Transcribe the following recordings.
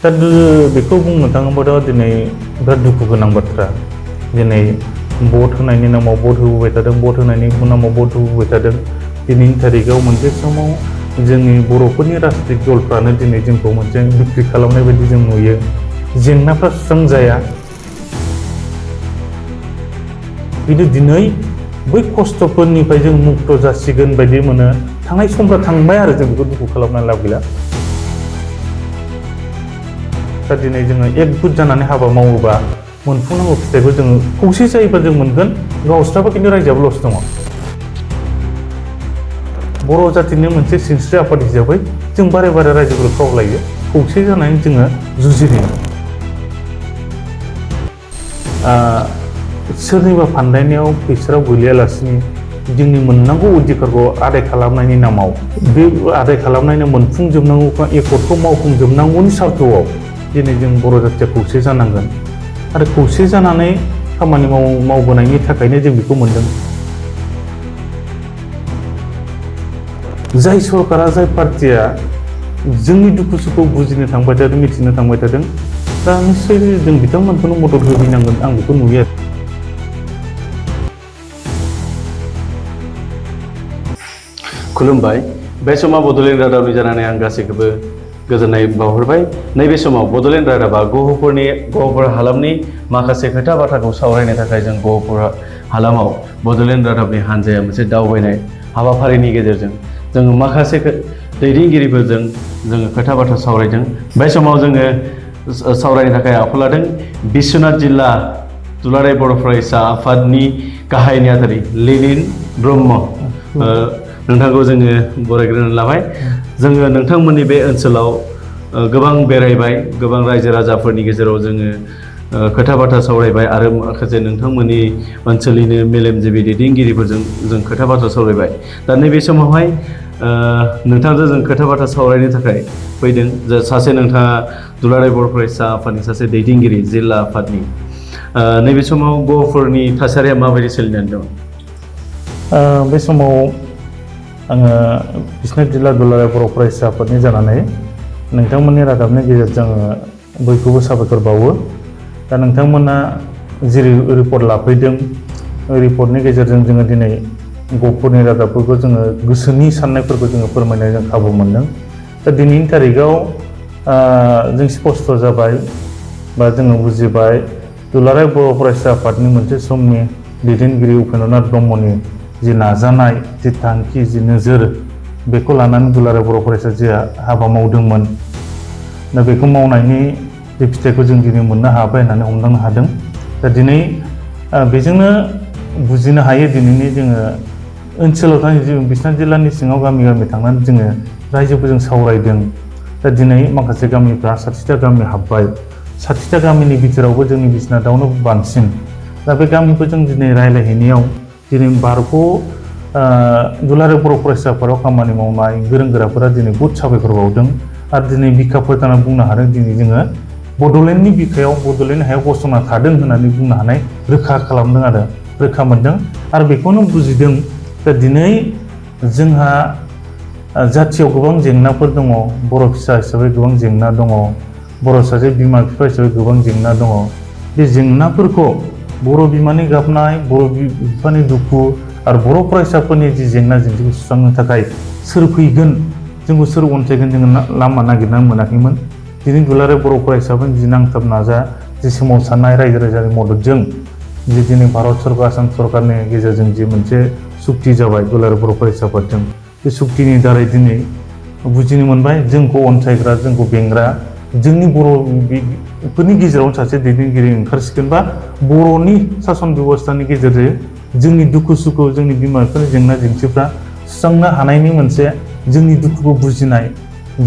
दा बेखौ बुंनो थाङोबाथ' दिनै बिराद दुखु गोनां बाथ्रा दिनै भट होनायनि नामाव भट होबोबाय थादों भट होनायनि नामाव भट होबोबाय थादों दिनैनि थारिखआव मोनसे समाव जोंनि बर'फोरनि राजनीतिक दलफ्रानो दिनै जोंखौ मोनसे बिक्रि खालामनाय बायदि जों नुयो जेंनाफ्रा सुस्रांजाया खिन्थु दिनै बै खस्थ'फोरनिफ्राय जों मुक्त जासिगोन बायदि मोनो थांनाय समफ्रा थांबाय आरो जों बेखौ दुखु खालामनानै लाब गैला दा दिनै जोङो एकजुट जानानै हाबा मावोबा मोनफुंनांगौ फिथाइखौ जोङो खौसे जायोबा जों मोनगोन गावस्राबो खिन्थु रायजोआबो लस दङ बर' जातिनि मोनसे सिनस्रि आफाद हिसाबै जों बारे बारे रायजोफोरखौ खावलायो खौसे जानानै जोङो जुजिहैयो सोरनिबा फान्दायनायाव खैसाराव गोलैयालासिनो जोंनि मोननांगौ अधिकारखौ आदाय खालामनायनि नामाव बे आदाय खालामनायनि मोनफुंजोबनांगौ एकर्डखौ मावफुंजोबनांगौनि सार्थआव दिनै जों बर' जातिया खौसे जानांगोन आरो खौसे जानानै खामानि मावबोनायनि थाखायनो जों बेखौ मोनदों जाय सरकारा जाय पार्टिया जोंनि दुखु सुखौ बुजिनो थांबाय थादों मिथिनो थांबाय थादों दा निश्चय जों बिथांमोनखौनो मदद होफैनांगोन आं बेखौ नुयो खुलुमबाय बे समाव बड'लेण्ड रादाबनि जानानै आं गासैखौबो गोजोननाय बावहरबाय नैबे समाव बड'लेण्ड रादाबा गहपुर हालामनि माखासे खोथा बाथ्राखौ सावरायनो थाखाय जों गहपुर हालामाव बड'लेण्ड रादाबनि हान्जाया मोनसे दावबायनाय हाबाफारिनि गेजेरजों जोङो माखासे दैदेनगिरिफोरजों जोङो खोथा बाथ्रा सावरायदों बे समाव जोङो सावरायनो थाखाय आखायाव लादों बिश्वनाथ जिल्ला दुलाराय बर' फरायसा आफादनि गाहाय नेहाथारि लिलिन ब्रह्म नोंथांखौ जोङो बरायग्रोनो लाबाय जोङो नोंथांमोननि बे ओनसोलाव गोबां बेरायबाय गोबां रायजो राजाफोरनि गेजेराव जोङो खोथा बाथ्रा सावरायबाय आरो माखासे नोंथांमोननि ओनसोलनिनो मेलेमजिबि दैदेनगिरिफोरजों जों खोथा बाथ्रा सावरायबाय दा नैबे समावहाय नोंथांजों जों खोथा बाथ्रा सावरायनो थाखाय फैदों जे सासे नोंथाङा दुलाराय बर' फरायसा आफादनि सासे दैदेनगिरि जिल्ला आफादनि नैबे समाव गहपुरनि थासारिया माबायदि सोलिनानै दं बे समाव आङो बिश्वनाथ जिल्ला दुलाराय बर' फरायसा आफादनि जानानै नोंथांमोननि रादाबनि गेजेरजों बयखौबो साबायखर बावो दा नोंथांमोना जि रिपर्ट लाफैदों रिपर्टनि गेजेरजों जोङो दिनै गहपुरनि रादाबफोरखौ जोङो गोसोनि साननायफोरखौ जोङो फोरमायनो जों खाबु मोनदों दा दिनैनि थारिखआव जों स्पष्ट जाबाय बा जोङो बुजिबाय दुलाराय बर' फरायसा आफादनि मोनसे समनि दैदेनगिरि उपेन्द्रनाथ ब्रह्मनि जि नाजानाय जि थांखि जि नोजोर बेखौ लानानै दुलाराय बर' फरायसाया हाबा मावदोंमोन दा बेखौ मावनायनि जे फिथाइखौ जों दिनै मोननो हाबाय होननानै हमदांनो हादों दा दिनै बेजोंनो बुजिनो हायो दिनैनि जोङो ओनसोलाव थानाय जों बिश्वनाथ जिल्लानि सिङाव गामि गामि थांनानै जोङो रायजोफोरजों सावरायदों दा दिनै माखासे गामिफ्रा 60टा गामि हाबबाय 60टा गामिनि बिथोरावबो जोंनि बिश्वनाथावनो बांसिन दा बे गामिफोरजों दिनै रायज्लायहैनायाव दिनै बारग' दुलाराय बर' फरायसा आफादाव खामानि मावनाय गोरों गोराफोरा दिनै बहुद साबायखर बावदों आरो दिनै बिखा फोथांना बुंनो हादों दिनै जोङो बड'लेण्डनि बिखायाव बड'लेण्ड हायाव गसंना थादों होननानै बुंनो हानाय रोखा खालामदों आरो रोखा मोनदों आरो बेखौनो बुजिदों दा दिनै जोंहा जाथियाव गोबां जेंनाफोर दङ बर' फिसा हिसाबै गोबां जेंना दङ बर' सासे बिमा बिफा हिसाबै गोबां जेंना दङ बे जेंनाफोरखौ बर' बिमानि गाबनाय बर' बिफानि दुखु आरो बर' फरायसाफोरनि जि जेंना जेंसिखौ सुस्रांनो थाखाय सोर फैगोन जोंखौ सोर अनसायगोन जोङो लामा नागिरनानै मोनाखैमोन दिनै दुलाराय बर' फरायसाफोरनि जि नांथाब नाजा जि सोमावसारनाय रायजो राजानि मददजों जि दिनै भारत सरकार आसाम सरकारनि गेजेरजों जि मोनसे सुक्ति जाबाय दुलाराय बर' फरायसाफोरजों बे सुक्तिनि दारै दिनै बुजिनो मोनबाय जोंखौ अनसायग्रा जोंखौ बेंग्रा जोंनि बर'फोरनि गेजेराव सासे दैदेनगिरि ओंखारसिगोन बा बर'नि सासन बेबस्थानि गेजेरजों जोंनि दुखु सुखु जोंनि बिमा बिफानि जेंना जेंसिफ्रा सुस्रांनो हानायनि मोनसे जोंनि दुखुखौ बुजिनाय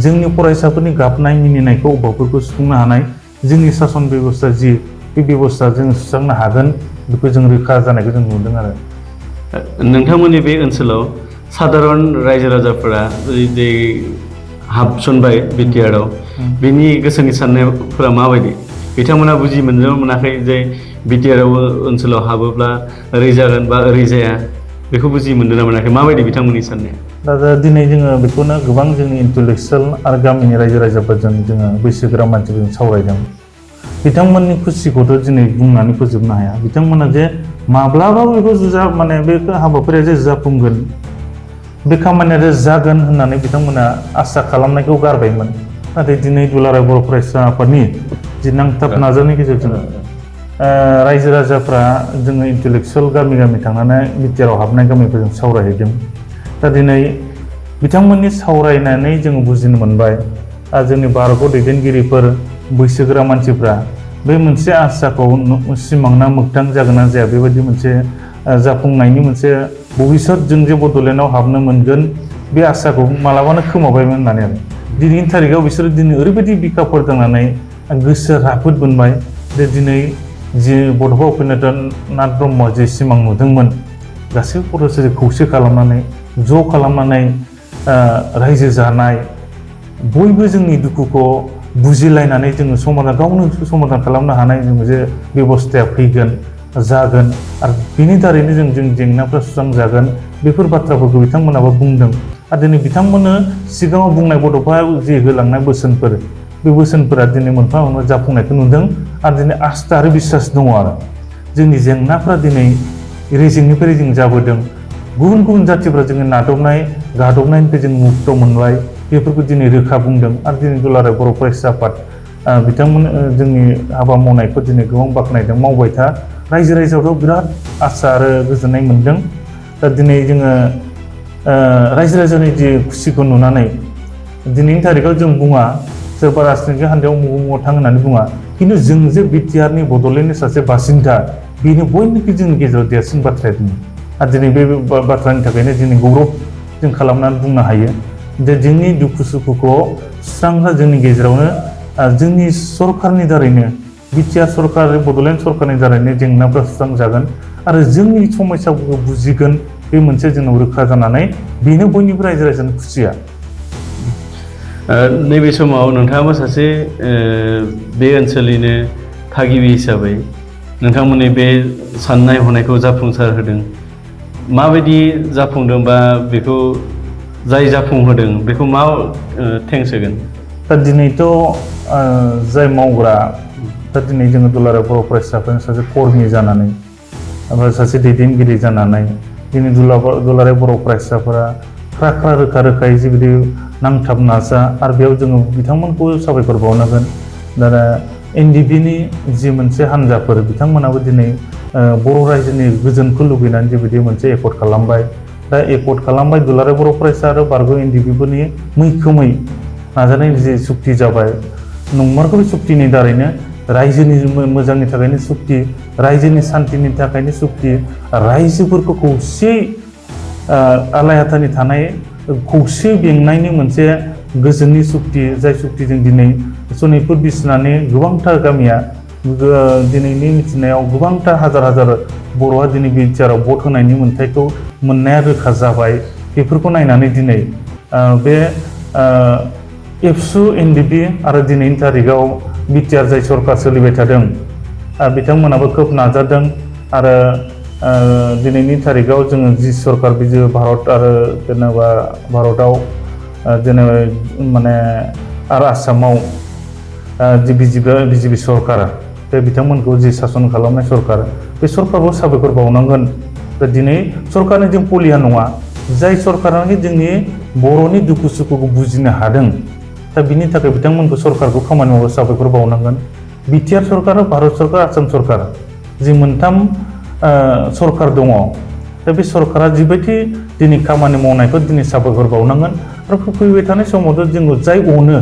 जोंनि फरायसाफोरनि गाबनाय मिनिनायखौ अभाबफोरखौ सुफुंनो हानाय जोंनि सासन बेबस्था जि बे बेबस्था जों सुस्रांनो हागोन बेखौ जों रोखा जानायखौ जों नुदों आरो नोंथांमोननि बे ओनसोलाव साधारन रायजो राजाफोरा जे हाबसनबाय बिटिआरआव बिनि गोसोनि साननायफोरा माबायदि बिथांमोना बुजि मोननो मोनाखै जे बिटिआर ओनसोलाव हाबोब्ला ओरै जागोन बा ओरै जाया बेखौ बुजि मोनदों ना मोनाखै माबायदि बिथांमोननि साननाया? दा दिनै जोङो बेखौनो गोबां जोंनि इन्टेलेक्सुयेल आरो गामिनि रायजो राजाफोरजों जोङो बैसोगोरा मानसिफोरजों सावरायदों। बिथांमोननि खुसिखौथ' दिनै बुंनानै फोजोबनो हाया। बिथांमोना जे माब्लाबाबो बेखौ माने बे हाबाफारिया जे जाफुंगोन, बे खामानिया जे जागोन होननानै बिथांमोना आसा खालामनायखौ गारबायमोन। नाथाय दिनै दुलाराय बर' फरायसा आफादनि जि नांथाब नाजानायनि गेजेरजों रायजो राजाफ्रा जोङो इन्टेलेक्सुयेल गामि गामि थांनानै बिटिआरआव हाबनाय गामिफोरजों सावरायहैदों। दा दिनै बिथांमोननि सावरायनानै जोङो बुजिनो मोनबाय जोंनि भारतखौ दैदेनगिरिफोर बैसोगोरा मानसिफ्रा बे मोनसे आसाखौ सिमांना मोगथां जागोन ना जाया, बेबायदि मोनसे जाफुंनायनि मोनसे भबिष्यत जों जे बड'लेण्डआव हाबनो मोनगोन बे आसाखौ मालाबानो खोमाबायमोन होननानै आरो दिनैनि थारिखआव बिसोरो दिनै ओरैबायदि बिखाफोर दांनानै गोसो राफोद मोनबाय जे दिनै जि बड'फा उपेन्द्रनाथ ब्रह्मआ जे सिमां नुदोंमोन गासैबो फरायसालि खौसे खालामनानै ज' खालामनानै रायजो जानाय, बयबो जोंनि दुखुखौ बुजिलायनानै जोङो समाधान गावनो समाधान खालामनो हानाय जे बेबस्थाया फैगोन जागोन आरो बिनि दारैनो जों जेंनाफ्रा सुस्रांजागोन, बेफोर बाथ्राफोरखौ बिथांमोनाबो बुंदों। आरो दिनै बिथांमोननो सिगाङाव बुंनाय बड'फा जि होलांनाय बोसोनफोर, बे बोसोनफोरा दिनै मोनफा मोनफा जाफुंनायखौ नुदों। आरो दिनै आस्था आरो बिसास दङ आरो जोंनि जेंनाफ्रा दिनै रेजेंनिफ्राय रेजें जाबोदों। गुबुन गुबुन जाथिफ्रा जोङो नादबनाय गादबनायनिफ्राय जों मुक्त मोनबाय, बेफोरखौ दिनै रोखा बुंदों। आरो दिनै दुलाराय बर' फरायसा आफाद बिथांमोन जोंनि हाबा मावनायखौ दिनै गोबां बाख्नायदों। मावबाय था, रायजो राजायावथ' बिराद आसा आरो गोजोननाय मोनदों। दा दिनै जोङो रायजो राजानि जि खुसिखौ नुनानै दिनैनि थारिखआव जों बुङा सोरबा राजनितिक हान्जायाव मुगु थां होननानै बुङा, खिन्थु जों जे बिटिआरनि बड'लेण्डनि सासे बासिन्दा, बेनो बयनिख्रुइ जोंनि गेजेराव देरसिन बाथ्राया दिनै। आरो दिनै बे बाथ्रानि थाखायनो दिनै गौरब जों खालामनानै बुंनो हायो जे जोंनि दुखु सुखुखौ सुस्रांग्रा जोंनि गेजेरावनो जोंनि सरकारनि दारैनो, बिटिआर सरकार बड'लेण्ड सरकारनि दारैनो जेंनाफ्रा सुस्रांजागोन आरो जोंनि समस्याफोरखौ बुजिगोन, बे मोनसे जोंनाव रोखा जानानै बेनो बयनिबो रायजो राजानि खुसिया। नैबे समाव नोंथाङाबो सासे बे ओनसोलनिनो थागिबि हिसाबै नोंथांमोननि बे साननाय हनायखौ जाफुंसार होदों। माबायदि जाफुंदों बा बेखौ जाय जाफुंहोदों बेखौ मा थेंक्स होगोन? दा दिनैथ' जाय मावग्रा, दा दिनै जोङो दुलाराय बर' फरायसाफोरनि सासे कर्मि जानानै ओमफ्राय सासे दैदेनगिरि जानानै दिनै दुलाराय बर' फरायसाफोरा ख्रा ख्रा रोखा रोखायै जिबायदि नांथाब नाजा, आरो बेयाव जोङो बिथांमोनखौ साबायखर बावनांगोन। दा एनडिपिनि जि मोनसे हान्जाफोर, बिथांमोनाबो दिनै बर' रायजोनि गोजोनखौ लुबैनानै जिबायदि मोनसे एकर्ड खालामबाय, दा एकर्ड खालामबाय दुलाराय बर' फरायसा आरो बारग' एनडिपिफोरनि मैखोमै नाजानायनि जि सुक्ति जाबाय, नंमारगौ सुक्तिनि दारैनो रायजोनि मोजांनि थाखायनो सुक्ति, रायजोनि सान्थिनि थाखायनो सुक्ति, रायजोफोरखौ खौसेयै आलाय-हाथानि थानाय खौसे बेंनायनि मोनसे गोजोननि सुक्ति, जाय सुक्तिजों दिनै सनितपुर बिसिनानि गोबांथार गामिया दिनैनि मिथिनायाव गोबांथार हाजार हाजार बर'आ दिनै बिटिआरआव भट होनायनि मोन्थायखौ मोननाया रोखा जाबाय। बेफोरखौ नायनानै दिनै बे एबसु एनडिपि आरो दिनैनि थारिखआव बिटिआर जाय सरकार सोलिबाय थादों, बिथांमोनाबो खोब नाजादों। आरो दिनैनि थारिखआव जोङो जि सरकार बिजो भारत आरो जेनेबा भारतआव जेनेबा माने आरो आसामाव जि बिजेपि सरकार, बे बिथांमोनखौ जि सासन खालामनाय सरकार, बे सरकारखौ साबायखर बावनांगोन। दा दिनै सरकारनि जों पलिया नङा, जाय सरकारानो जोंनि बर'नि दुखु सुखुखौ बुजिनो हादों, दा बिनि थाखाय बिथांमोनखौ सरकारखौ खामानि मावनो साबायखर बावनांगोन। बिटिआर सरकार, भारत सरकार, आसाम सरकार, जि मोनथाम सरकार दङ, दा बे सरकारा जिबायदि दिनै खामानि मावनायखौ दिनै साबायखर बावनांगोन। आरो फैबाय थानाय समावथ' जोङो जाय अनो,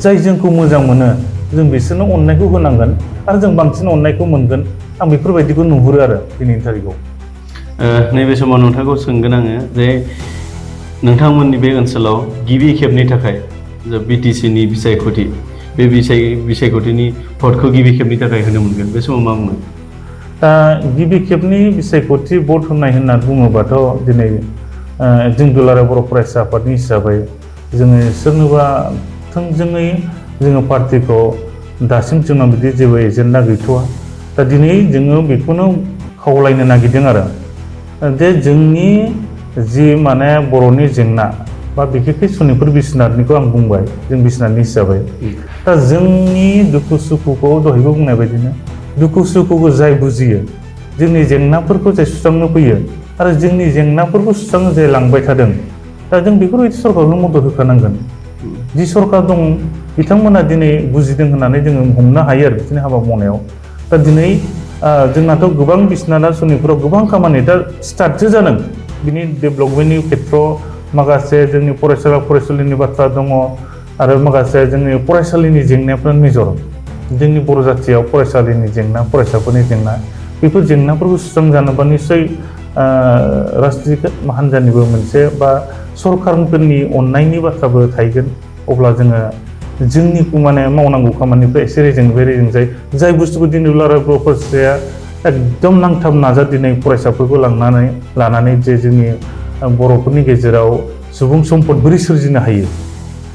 जाय जोंखौ मोजां मोनो, जों बिसोरनो अननायखौ होनांगोन आरो जों बांसिन अननायखौ मोनगोन। आं बेफोरबायदिखौ नुहुरो आरो दिनैनि थारिखआव। नैबे समाव नोंथांखौ सोंगोन आङो जे नोंथांमोननि बे ओनसोलाव गिबि खेबनि थाखाय बिटिसिनि बिसायख'थि, बे बिसायख'थिनि भटखौ गिबि खेबनि थाखाय होनो मोनगोन, बे समाव मा बुङो? दा गिबि खेबनि बिसायख'थि भट होनाय होनना बुङोबाथ' दिनै जों दुलाराय बर' फरायसा आफादनि हिसाबै जोङो सोरनोबा थोंजोङै जोङो पार्टिखौ दासिम जोंनाव बिदि जेबो एजेन्डा गैथ'वा। दा दिनै जोङो बेखौनो खावलायनो नागिरदों आरो जे जोंनि जि माने बर'नि जेंना बा बिखेखै सनितपुर बिश्वनाथनिखौ आं बुंबाय जों बिश्वनाथनि हिसाबै दा जोंनि दुखु सुखुखौ दहायबो बुंनाय बायदिनो दुखु सुखुखौ जाय बुजियो जोंनि जेंनाफोरखौ जाय सुस्रांनो फैयो आरो जोंनि जेंनाफोरखौ सुस्रांनो जाय लांबाय थादों दा जों बेफोरबायदि सरकारनो मदद होखानांगोन जि सरकार दं बिथांमोना दिनै बुजिदों होननानै जोङो हमनो हायो आरो बिदिनो हाबा मावनायाव दा दिनै जोंनाथ' गोबां बिश्वनाथ सनितपुराव गोबां खामानि दा स्टार्टसो जादों बिनि डेभेलपमेन्टनि खेथ्रआव माखासे जोंनि फरायसाला फरायसुलिनि बाथ्रा दङ आरो माखासे जोंनि फरायसालिनि जेंनाफोरा मेजर जोंनि बर' जाथियाव फरायसालिनि जेंना फरायसाफोरनि जेंना बेफोर जेंनाफोरखौ सुस्रांजानोबा निस्सय राजनिक हान्जानिबो मोनसे बा सरकारफोरनि अननायनि बाथ्राबो थाहैगोन अब्ला जोङो जोंनि माने मावनांगौ खामानिफ्रा एसे रेजें जायो जाय बुस्थुखौ दिनै दुलाराय बर' फरायसाया एकदम नांथाब नाजा दिनै फरायसाफोरखौ लानानै जे जोंनि बर'फोरनि गेजेराव सुबुं सम्पद बोरै सोरजिनो हायो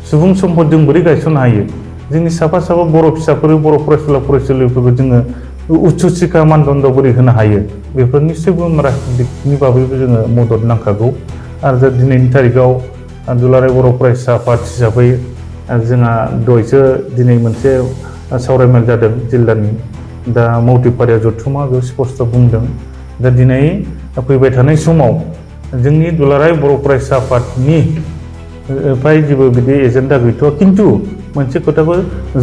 सुबुं सम्पद जों बोरै गायसननो हायो जोंनि साफा साफा बर' फिसाफोर बर' फरायसुला फरायसुलिफोरखौ जोङो उच्च शिक्षा मानदण्ड बोरै होनो हायो बेफोर निस्सयबो राजनितिकनि बागैबो जोङो मदद नांखागौ आरो दा दिनैनि थारिखआव दुलाराय बर' फरायसा आफाद हिसाबै जोंहा दहायसो दिनै मोनसे सावरायमेल जादों जिल्लानि दा मावथिफारिया जथुमा बेयाव स्पष्ट बुंदों दा दिनै फैबाय थानाय समाव जोंनि दुलाराय बर' फरायसा आफादनि फ्राय जेबो बिदि एजेन्डा गैथ'आ खिन्थु मोनसे खोथाखौ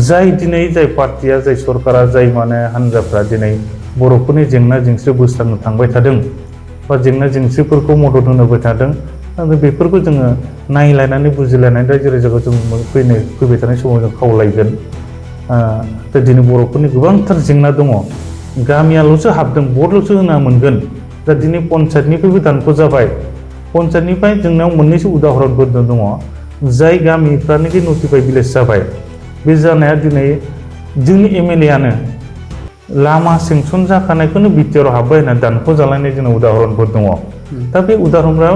जाय दिनै जाय पार्टिया जाय सरकारा जाय माने हान्जाफ्रा दिनै बर'फोरनि जेंना जेंसि बोस्रांनो थांबाय थादों बा जेंना जेंसिफोरखौ मदद होनोबाय थादों बेफोरखौ जोङो नायलायनानै बुजिलायनानै रायजो राजाखौ जों फैबाय थानाय समाव जों खावलायगोन दा दिनै बर'फोरनि गोबांथार जेंना दङ गामियाल'सो हाबदों भटल'सो होना मोनगोन दा दिनै पन्सायतनिफ्रायबो दानख' जाबाय पन्सायतनिफ्राय जोंनाव मोननैसो उदाहरणफोर दङ जाय गामिफ्रानोखि नटिफाइ भिलेज जाबाय बे जानाया दिनै जोंनि एमएलए आनो लामा सेंसन जाखानायखौनो बिटिआरआव हाबबाय होननानै दानख' जालायनाय जोंनाव उदाहरणफोर दङ दा बे उदाहरणफ्रा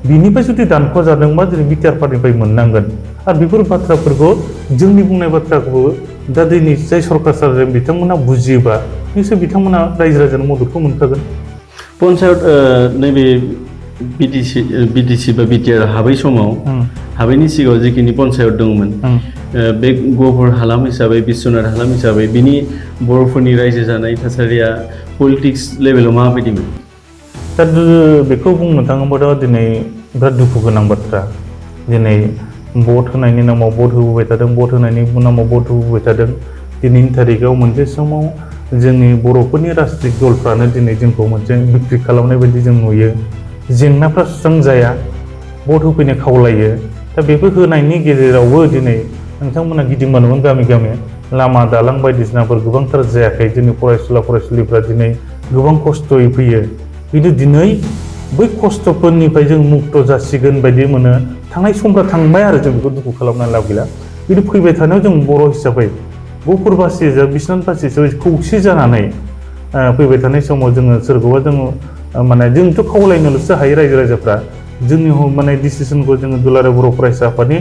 बिनिफ्राय जुदि दानख' जादोंबा दिनै बिटिआर पार्टिनिफ्राय मोननांगोन आरो बेफोर बाथ्राफोरखौ जोंनि बुंनाय बाथ्राखौ दा दिनै जाय सरकार सारजों बिथांमोना बुजियोबा निसय बिथांमोना रायजो राजानि मददखौ मोनखागोन पन्सायत नैबे बिटिसि बा बिटिआर हाबै समाव हाबैनि सिगाङाव जिखिनि पन्सायत दंमोन बे गहपुर हालाम हिसाबै बिश्वनाथ हालाम हिसाबै बिनि बर'फोरनि रायजो जानाय थासारिया पलिटिक्स लेभेलाव माबायदिमोन दा बेखौ बुंनो थाङोबाथ' दिनै बिराद दुखु गोनां बाथ्रा दिनै भट होनायनि नामाव भट होबोबाय थादों भट होनायनि नामाव भट होबोबाय थादों दिनैनि थारिखआव मोनसे समाव जोंनि बर'फोरनि राजनिक दलफ्रानो दिनै जोंखौ मोनसे बिक्रि खालामनाय बायदि जों नुयो जेंनाफ्रा सुस्रांजाया भट होफैनो खावलायो दा बेफोर होनायनि गेजेरावबो दिनै नोंथांमोना गिदिंबानोमोन गामि गामि लामा दालां बायदिसिनाफोर गोबांथार जायाखै जोंनि फरायसुला फरायसुलिफ्रा दिनै गोबां खस्थ'यै फैयो खिन्थु दिनै बै खस्थ'फोरनिफ्राय जों मुक्त जासिगोन बायदि मोनो थांनाय समफ्रा थांबाय आरो जों बेखौ दुखु खालामनानै लाब गैला खिन्थु फैबाय थानायाव जों बर' हिसाबै गहपुरबासि बिश्वनाथबासि हिसाबै खौसे जानानै फैबाय थानाय समाव जोङो सोरखौबा जोङो माने जोंथ' खावलायनोल'सो हायो रायजो राजाफ्रा जोंनि माने डिसिसनखौ जोङो दुलाराय बर' फरायसा आफादनि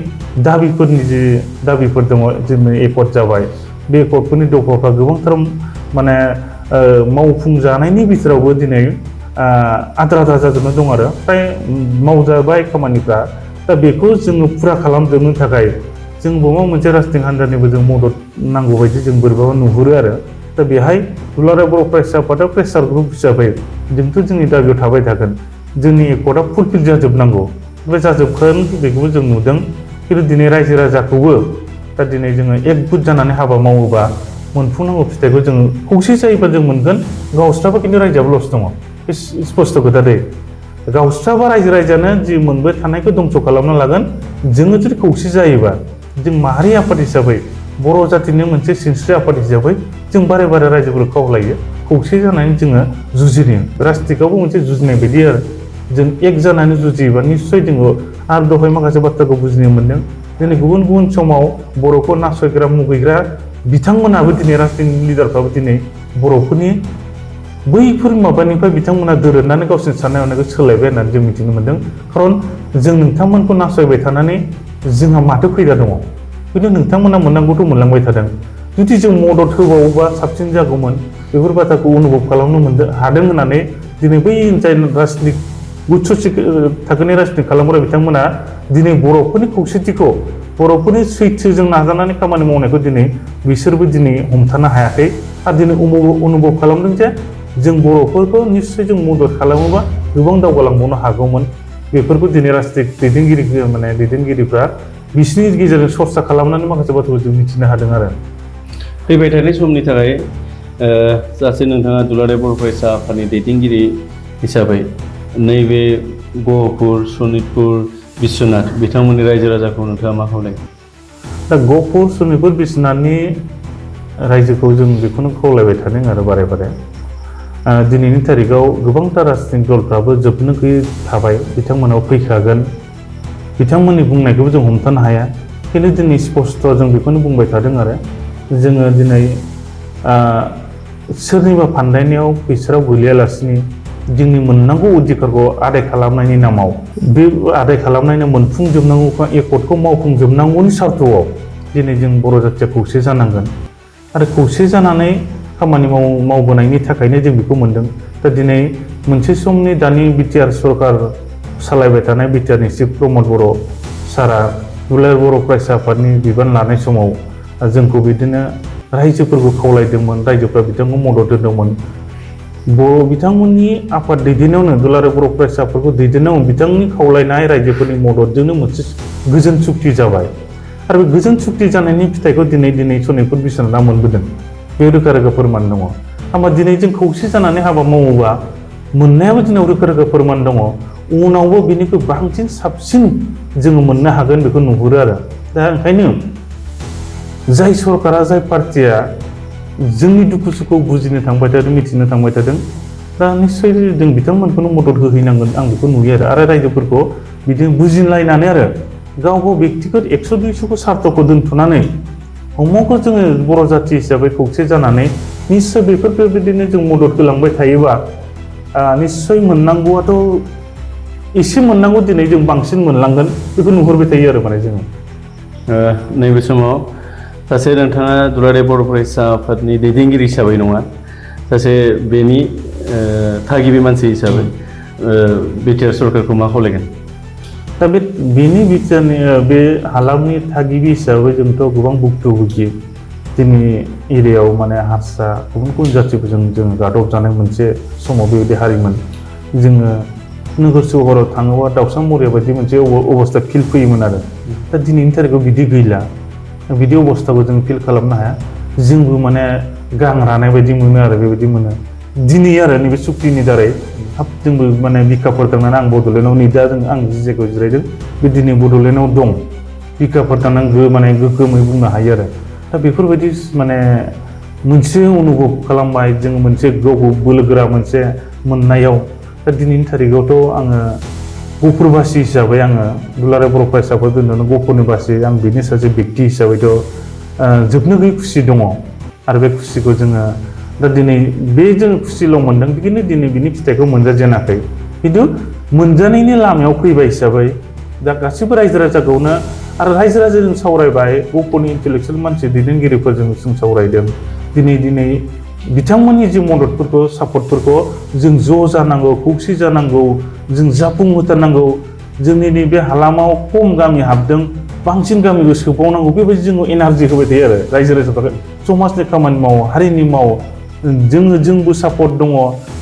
दाबिफोरनि जि दाबिफोर दङ जोंनो एकर्ड जाबाय बे एकर्डफोरनि दफाफ्रा गोबांथार माने मावफुंजानायनि बिथोरावबो दिनै आद्रा आद्रा जाजोबना दं आरो फ्राय मावजाबाय खामानिफ्रा दा बेखौ जोङो फुरा खालामजोबनो थाखाय जों बबेबा मोनसे राजनिक हान्जानिबो जों मदद नांगौ बायदि जों बोरैबाबा नुहुरो आरो दा बेहाय दुलाराय बर' फरायसा आफादा प्रेसार ग्रुप हिसाबै जोंथ' जोंनि दाबियाव थाबाय थागोन जोंनि एकर्डआ फुलफिल जाजोबनांगौ ओमफ्राय जाजोबखागोन बेखौबो जों नुदों खिन्थु दिनै रायजो राजाखौबो दा दिनै जोङो एकजुट जानानै हाबा मावोबा मोनफुंनांगौ फिथाइखौ जोङो खौसे जायोबा जों मोनगोन गावस्राबा खिन्थु रायजोआबो लस दङ बे स्पष्ट खोथा दै गावस्राबा रायजो राजानो जि मोनबाय थानायखौ दंस' खालामना लागोन जोङो जुदि खौसे जायोबा जों माहारि आफाद हिसाबै बर' जातिनि मोनसे सिनस्रि आफाद हिसाबै जों बारे बारे रायजोफोरखौ खावलायो खौसे जानानै जोङो जुजिनो राजनिकावबो मोनसे जुजिनाय बायदि आरो जों एक जानानै जुजियोबा निस्सय जोङो आरो दहाय माखासे बाथ्राखौ बुजिनो मोन्दों दिनै गुबुन गुबुन समाव बर'खौ नासयग्रा मुगैग्रा बिथांमोनाबो दिनै राजनिक लिडारफ्राबो दिनै बर'फोरनि बैफोर माबानिफ्राय बिथांमोना दोरोदनानै गावसोरनि साननाय हनायखौ सोलायबाय होननानै जों मिथिनो मोन्दों खारन जों नोंथांमोनखौ नासयबाय थानानै जोंहा माथो फैदा दङ खिन्थु नोंथांमोना मोननांगौथ' मोनलांबाय थादों जुदि जों मदद होबावोबा साबसिन जागौमोन बेफोर बाथ्राखौ अनुभब खालामनो हादों होननानै दिनै बै जाय राजनिक गुच्छ थाखोनि राजनिति खालामग्रा बिथांमोना दिनै बर'फोरनि खौसेथिखौ बर'फोरनि सैथोजों नाजानानै खामानि मावनायखौ दिनै बिसोरबो दिनै हमथानो हायाखै आरो दिनै अनुभव खालामदों जे जों बर'फोरखौ निस्सय जों मदद खालामोबा गोबां दावगालांबावनो हागौमोन बेफोरखौ दिनै राजनिति दैदेनगिरिफ्रा बिसिनि गेजेरजों सरसा खालामनानै माखासे बाथ्राखौ जों मिथिनो हादों आरो फैबाय थानाय समनि थाखाय सासे नोंथाङा दुलाराय बर' फरायसा आफादनि दैदेनगिरि हिसाबै नैबे गहपुर सनितपुर बिश्वनाथ बिथांमोननि रायजो राजाखौ नोंथाङा मा खावलायो दा गहपुर सनितपुर बिश्वनाथनि रायजोखौ जों बेखौनो खावलायबाय थादों आरो बारे बारे दिनैनि तारिखाव गोबांथार राजनितिक दलफ्राबो जोबनो गैयै थाबाय बिथांमोनाव फैखागोन बिथांमोननि बुंनायखौबो जों हमथानो हाया खिन्थु दिनै स्पष्ट जों बेखौनो बुंबाय थादों आरो जोङो दिनै सोरनिबा फान्दायनायाव बिसोराव गोलैयालासिनो जोंनि मोननांगौ अधिकारखौ आदाय खालामनायनि नामाव बे आदाय खालामनायनि मोनफुंजोबनांगौ एकर्डखौ मावफुंजोबनांगौनि सार्थआव दिनै जों बर' जाथिया खौसे जानांगोन आरो खौसे जानानै खामानि मावबोनायनि थाखायनो जों बेखौ मोन्दों दा दिनै मोनसे समनि दानि बिटिआर सरकार सालायबाय थानाय बिटिआरनि चिफ प्रमद बर' सारा दुलाराय बर' फरायसा आफादनि बिबान लानाय समाव जोंखौ बिदिनो रायजोफोरखौ खावलायदोंमोन रायजोफ्रा बिथांखौ मदद होदोंमोन बिथांमोननि आफाद दैदेननायावनो दुलाराय बर' फरायसा आफादखौ दैदेननायाव बिथांनि खावलायनाय रायजोफोरनि मददजोंनो मोनसे गोजोन सुक्ति जाबाय आरो बे गोजोन सुक्ति जानायनि फिथाइखौ दिनै सनितपुर बिश्वनाथआ मोनबोदों बे रोखा रोखा फोरमान दङ होमबा दिनै जों खौसे जानानै हाबा मावोबा मोननायाबो दिनाव रोखा रोखा फोरमान दङ उनावबो बिनिख्रुइ बांसिन साबसिन जोङो मोननो हागोन बेखौ नुहुरो आरो दा ओंखायनो जाय सरकारा जाय पार्टिया जोंनि दुखु सुखुखौ बुजिनो थांबाय थादों मिथिनो थांबाय थादों दा निस्सय जों बिथांमोनखौनो मदद होहैनांगोन आं बेखौ नुयो आरो रायजोफोरखौ बिदिनो बुजिलायनानै आरो गाव बेक्तिगत 100-200 सार्थखौ दोनथ'नानै हमखौ जोङो बर' जाथि हिसाबै खौसे जानानै निस्सय बेफोरबायदिनो जों मदद होलांबाय थायोबा निस्सय मोननांगौआथ' एसे मोननांगौ दिनै जों बांसिन मोनलांगोन बेखौ नुहुरबाय थायो आरो माने जोङो नैबे समाव सासे नोंथाङा दुलाराय बर' फरायसा आफादनि दैदेनगिरि हिसाबै नङा सासे बेनि थागिबि मानसि हिसाबै बिटिआर सरकारखौ मा खावलायगोन दा बेनि बिटिआरनि बे हालामनि थागिबि हिसाबै जोंथ' गोबां भुक्तभोगि जोंनि एरियायाव माने हारसा गुबुन गुबुन जाथिफोरजों जों गादबजानाय मोनसे समाव बेबायदि हारिमोन जोङो नोगोर सोहोराव थाङोबा दाउसा मरिया बायदि मोनसे अबस्था फिल फैयोमोन आरो दा दिनैनि थारिखाव बिदि गैला बिदि अबस्थाखौ जों फिल खालामनो हाया जोंबो माने गां रानाय बायदि मोनो आरो बेबायदि मोनो दिनै आरो नैबे सुक्तिनि दारै हाब जोंबो माने बिखाफोर थांनानै आं बड'लेण्डआव नै दा आं जि जायगायाव जिरायदों बे दिनै बड'लेण्डआव दं बिखाफोर थांनानै माने गोग्गोमै बुंनो हायो आरो दा बेफोरबायदि माने मोनसे अनुभब खालामबाय जों मोनसे गावखौ बोलोगोरा मोनसे मोननायाव दा दिनैनि थारिखावथ' आङो गहपुरबासि हिसाबै आङो दुलाराय बर' फरायसाफोर दोननानै गहपुरनि बासि आं बिनि सासे बेक्ति हिसाबैथ' जोबनो गैयै खुसि दङ आरो बे खुसिखौ जोङो दा दिनै बे जों खुसिल' मोनदों बिदिनो दिनै बिनि फिथाइखौ मोनजाजेनाखै खिन्थु मोनजानायनि लामायाव फैबाय हिसाबै दा गासैबो रायजो राजाखौनो आरो रायजो राजाजों सावरायबाय गहपुरनि इन्टेलेक्सुवेल मानसि दैदेनगिरिफोरजों जों सावरायदों दिनै बिथांमोननि जि मददफोरखौ सापर्टफोरखौ जों ज' जानांगौ खौसे जानांगौ जों जाफुंहोथारनांगौ जोंनि नैबे हालामाव खम गामि हाबदों बांसिन गामिखौ सोबावनांगौ बेबायदि जोङो एनार्जि होबाय थायो आरो रायजो राजाफोरा समाजनि खामानि मावो हारिनि मावो जोंबो सापर्ट दङ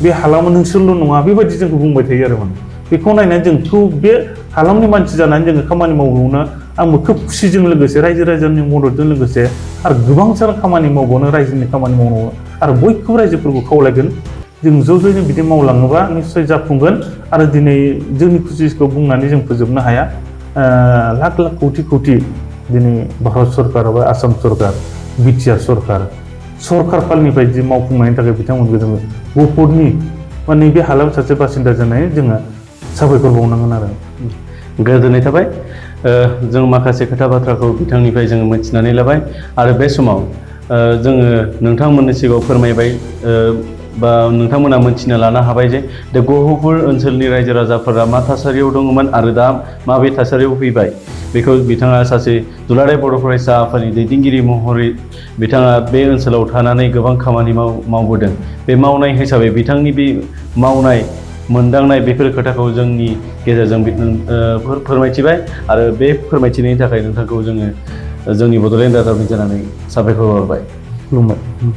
बे हालामा नोंसोरल' नङा बेबायदि जोंखौ बुंबाय थायो आरो माने बेखौ नायनानै जों बे हालामनि मानसि जानानै जोङो खामानि मावनो आंबो खोब खुसिजों लोगोसे रायजो राजानि मददजों लोगोसे आरो गोबांथार खामानि मावबावनो रायजोनि खामानि मावनो आरो बयखौबो रायजोफोरखौ खावलायगोन जों ज' ज'यैनो बिदि मावलाङोबा निस्सय जाफुंगोन आरो दिनै जोंनि खुसिखौ बुंनानै जों फोजोबनो हाया लाख लाख कौटि दिनै भारत सरकार बा आसाम सरकार बिटिआर सरकार फालनिफ्राय जि मावफुंनायनि थाखाय बिथांमोनखौ जोङो गहपुरनि बा नैबे हालाम सासे बासिन्दा जानानै जोङो साबायखर बावनांगोन आरो गोजोननाय थाबाय जों माखासे खोथा बाथ्राखौ बिथांनिफ्राय जोङो मिथिनानै लाबाय आरो बे समाव जोङो नोंथांमोननि सिगाङाव फोरमायबाय बा नोंथांमोना मोनथिनो लानो हाबाय जे दा गहपुर ओनसोलनि रायजो राजाफोरा मा थासारियाव दङमोन आरो दा माबे थासारियाव फैबाय बेखौ बिथाङा सासे दुलाराय बर' फरायसा आफादनि दैदेनगिरि महरै बिथाङा बे ओनसोलाव थानानै गोबां खामानि मावबोदों बे मावनाय हिसाबै बिथांनि बे मावनाय मोनदांनाय बेफोर खोथाखौ जोंनि गेजेरजों फोरमायथिबाय आरो बे फोरमायथिनायनि थाखाय नोंथांखौ जोङो जोंनि बड'लेण्ड रादाबनि जानानै साबायखर बावबाय। खुलुमबाय।